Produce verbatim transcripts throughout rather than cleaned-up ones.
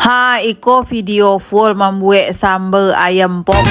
Ha, iko video full mambuek sambal ayam pop.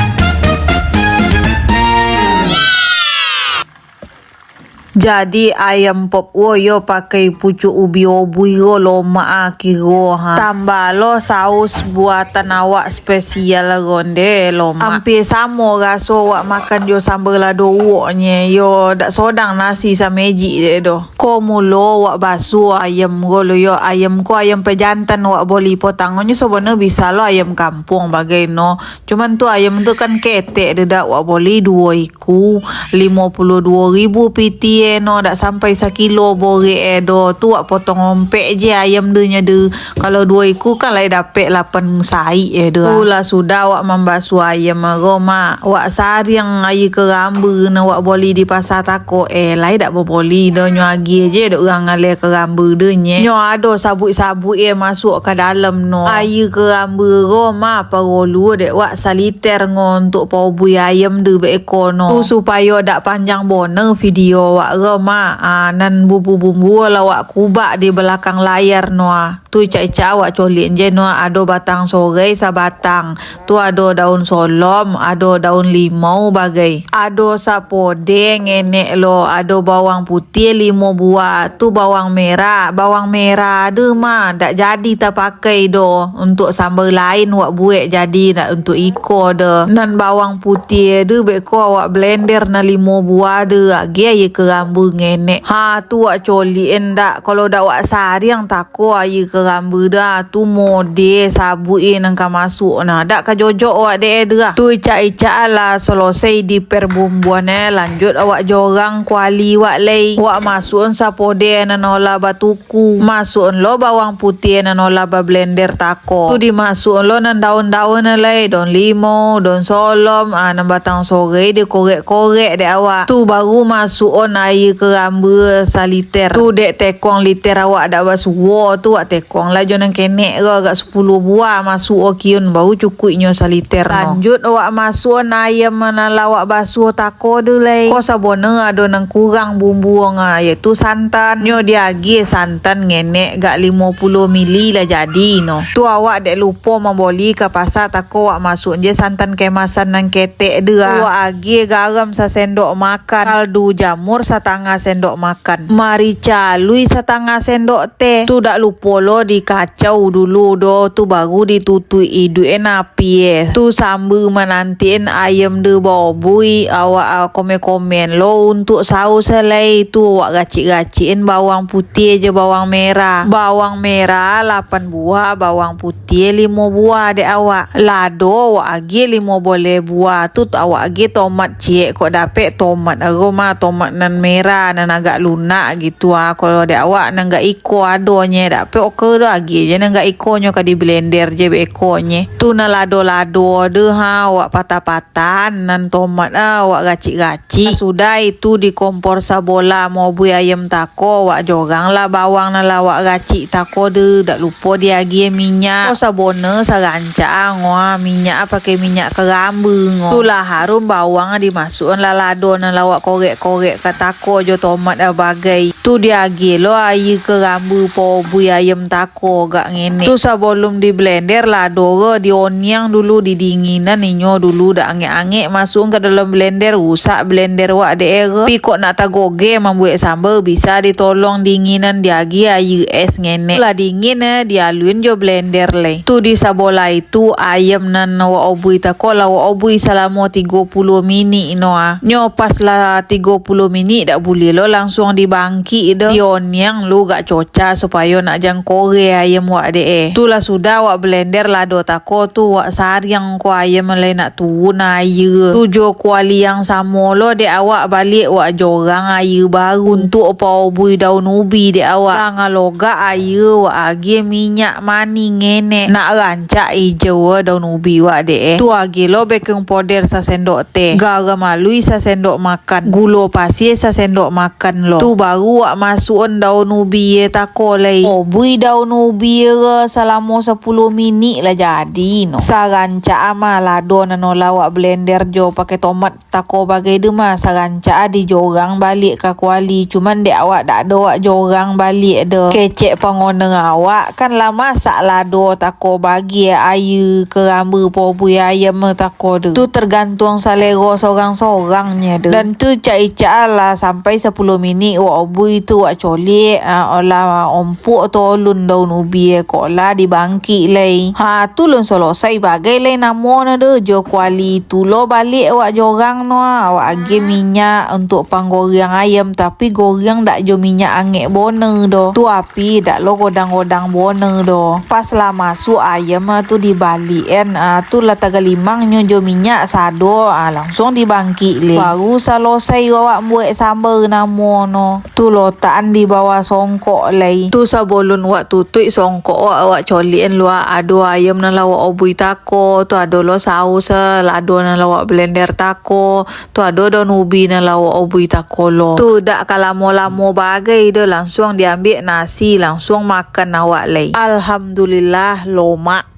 Jadi ayam pop wo yo pakai pucuak ubi obui ro lomak ah kiro ha. Tambah lo saus buatan awak spesial ronde lomak. Ampia samo raso wak makan jo sambal lado uwok nye yo dak sodang nasi samejik dek doh. Ko mulo wak basuo ayam ko lo yo, ayam ko ayam pejantan wak boli potangnyo sabana bisa lo ayam kampuang bagai no. Cuman tu ayam tu kan ketek dedak wak boli duo iku, limo puluah duo ribu pitie no, dak sampai sakilo borek e do. Tu wak potong ompek je ayam tu nyo de. Kalau duo iku kan lai dapek lapan saik e do. Tu lah sudah wak mambasuo ayam ro mak. Wak sariang aia keramba nan wak boli di pasa tako e, lai dak baboli do nyo agiah je dek urang ngaleh keramba de nye. Nyo ado sabuik-sabuik e masuak ka dalam no. Aia keramba ro mak parolu dek wak saliter ngo untuk paubui ayam de beko no. Tu supayo dak panjang boner video wak ro mak. Ah, nan bumbu-bumbu lah wak kubak di balakang layar no ah. Tu icak-icak awak coliak je no, ado batang sorai sabatang, tu ado daun solom, ado daun limau bagai, ado sapodeh ngenek lo, ado bawang putiah limo buah, tu bawang merah. Bawang merah de mah dak jadi tapakai do, untuak sambal lain wak buek jadi, dak untuak iko de. Nan bawang putiah de beko awak blender nan limo buah de, agiah aia keramba ngenek. Ha, tu wak coliak ndak, kalau dak wak sariang tako aia keramba dah, tu modeh sabuik e nan ka masuak nah, dak ka jojok wak dek e dah. Tu icak-icak lah selesai di perbumbuan e, lanjut awak jorang kuali wak lai. Wak masuak sapodeh nan olah batuku, masuak lo bawang putiah nan olah bablender tako. Tu dimasuak lo nan daun-daun nan lai, daun limau, daun solom, ah, nan batang sorai dikorek-korek dek awak. Tu baru masuak aia keramba saliter. Tu dek tekong liter awak dak basuo tu, wak tekong lah jo nan kenek ko agak sapuluah buah masuak kiun, baru cukuiknyo saliter no. Lanjut awak masuak ayam nan lah wak basuo tako tu lai. Ko sabana ado nan kurang bumbu nga, yaitu santan. Nyo diagiah santan ngenek gak limo puluah mili lah jadi no. Tu awak dek lupo mamboli ka pasa tako wak masuak je santan kemasan nan ketek tu ah. Wak agiah garam sasendok makan, kaldu jamur satangah sendok makan, marica alui satangah sendok teh. Tu dak lupo lo dikacau dulu do, tu baru ditutuik iduik e api e. Tu samba manantian ayam de baobui, awak, ah, komen-komen lo untuak saus e lai. Tu awak racik-racikan bawang putiah jo bawang merah. Bawang merah lapan buah, bawang putiah limo buah dek awak. Lado awak agiah limo boleh buah. Tu awak agiah tomat ciek, kok dapek tomat aro mah, tomat nan merah, nan agak lunak gitu ah. Kalau dek awak nan agak iko ado nye, dapek oke tu agiah je nan agak iko nyo ka di blender je beko nye. Tu nan lado-lado de ha, awak patah-patah nan tomat ah, awak racik-racik. Sudah itu di kompor sabolah maobui ayam tako, awak jorang lah bawang nan lah awak racik tako de, dak lupo diagiah minyak. Ko sabana sarancak ah, ngoa minyak ah pakai minyak keramba ngo. Tu lah harum bawang dimasuakan lah lado nan lah awak korek-korek ka tako jo tomat ah bagai. Tu diagiah lo aia keramba paobui ayam tako. Ko gak ngenek. Tu sabalum di blender lado ko dioniang dulu, didinginan inyo dulu, dak angek-angek masuakan ka dalam blender, rusak blender wak dek e ko. Tapi kok nak tagoge mambuek samba, bisa ditolong dinginan, diagiah aia es ngenek. Lah dingin e, dialuin jo blender lai. Tu di sabolah itu ayam nan wak obui tako lah wak obui salamo tigo puluah minik no ah. Nyo pas lah tigo puluah minik dak buliah lo langsuang dibangkik doh. Dioniang lu gak cocah supayo nak jan kore ayam wak dek e. Tu lah sudah wak blender lado tako tu, wak sariang ko ayam lai nak turun aia. Tu jo kuali yang samo lo dek awak baliak wak jorang aia baru untuak paobui daun ubi dek awak. Lah ngalogak aia wak agiah minyak manih ngenek. Nak rancak ijau daun ubi wak dek e. Tu agiah lo baking powder sasendok teh, garam alui sasendok makan, gulo pasia tendok makan lo. Tu baru wak masuakan daun ubi e tako lai. Obui daun ubi e salamo sapuluah minik lah jadi no. Sarancak mah lado nan lah wak blender jo pakai tomat tako bagai tu mah, sarancak dijorang baliak ka kuali. Cuman dek awak dak ado wak jorang baliak doh. Kecek pangoneng awak kan lah masak lado tako bagai aia karamba pobui ayam tako tu. Tu tergantung salero sorang-sorangnyo tu. Dan tu cak-icak lah sampai sapuluah minik wak obui tu wak coliak, ah, olah ompuk tolun daun ubi e kok lah dibangkik lai. Ha, tu lun solosai bagai lai namonyo tu jo kuali tu lo baliak wak jorang no, ah, wak agiah minyak untuk panggoriang ayam, tapi goriang dak jo minyak angek boner doh. Tu api dak lo godang-godang boner doh. Pas lah masuak ayam, ah, tu dibaliak an, ah, tu lah tagalimangnyo jo minyak sado, ah, langsuang dibangkik lai. Baru salosai awak buek samba namo no. Tu lotakan di bawah songkok lai. Tu sabalun wak tutuik songkok wak, wak coliak an lo, ado ayam nan lah wak obui tako, tu ado lo saus, eh, lado nan lah wak blender tako, tu ado daun ubi nan lah wak obui tako lo. Tu dak ka lamo-lamo bagai doh, langsuang diambiak nasi, langsuang makan awak lai. Alhamdulillah, lomak.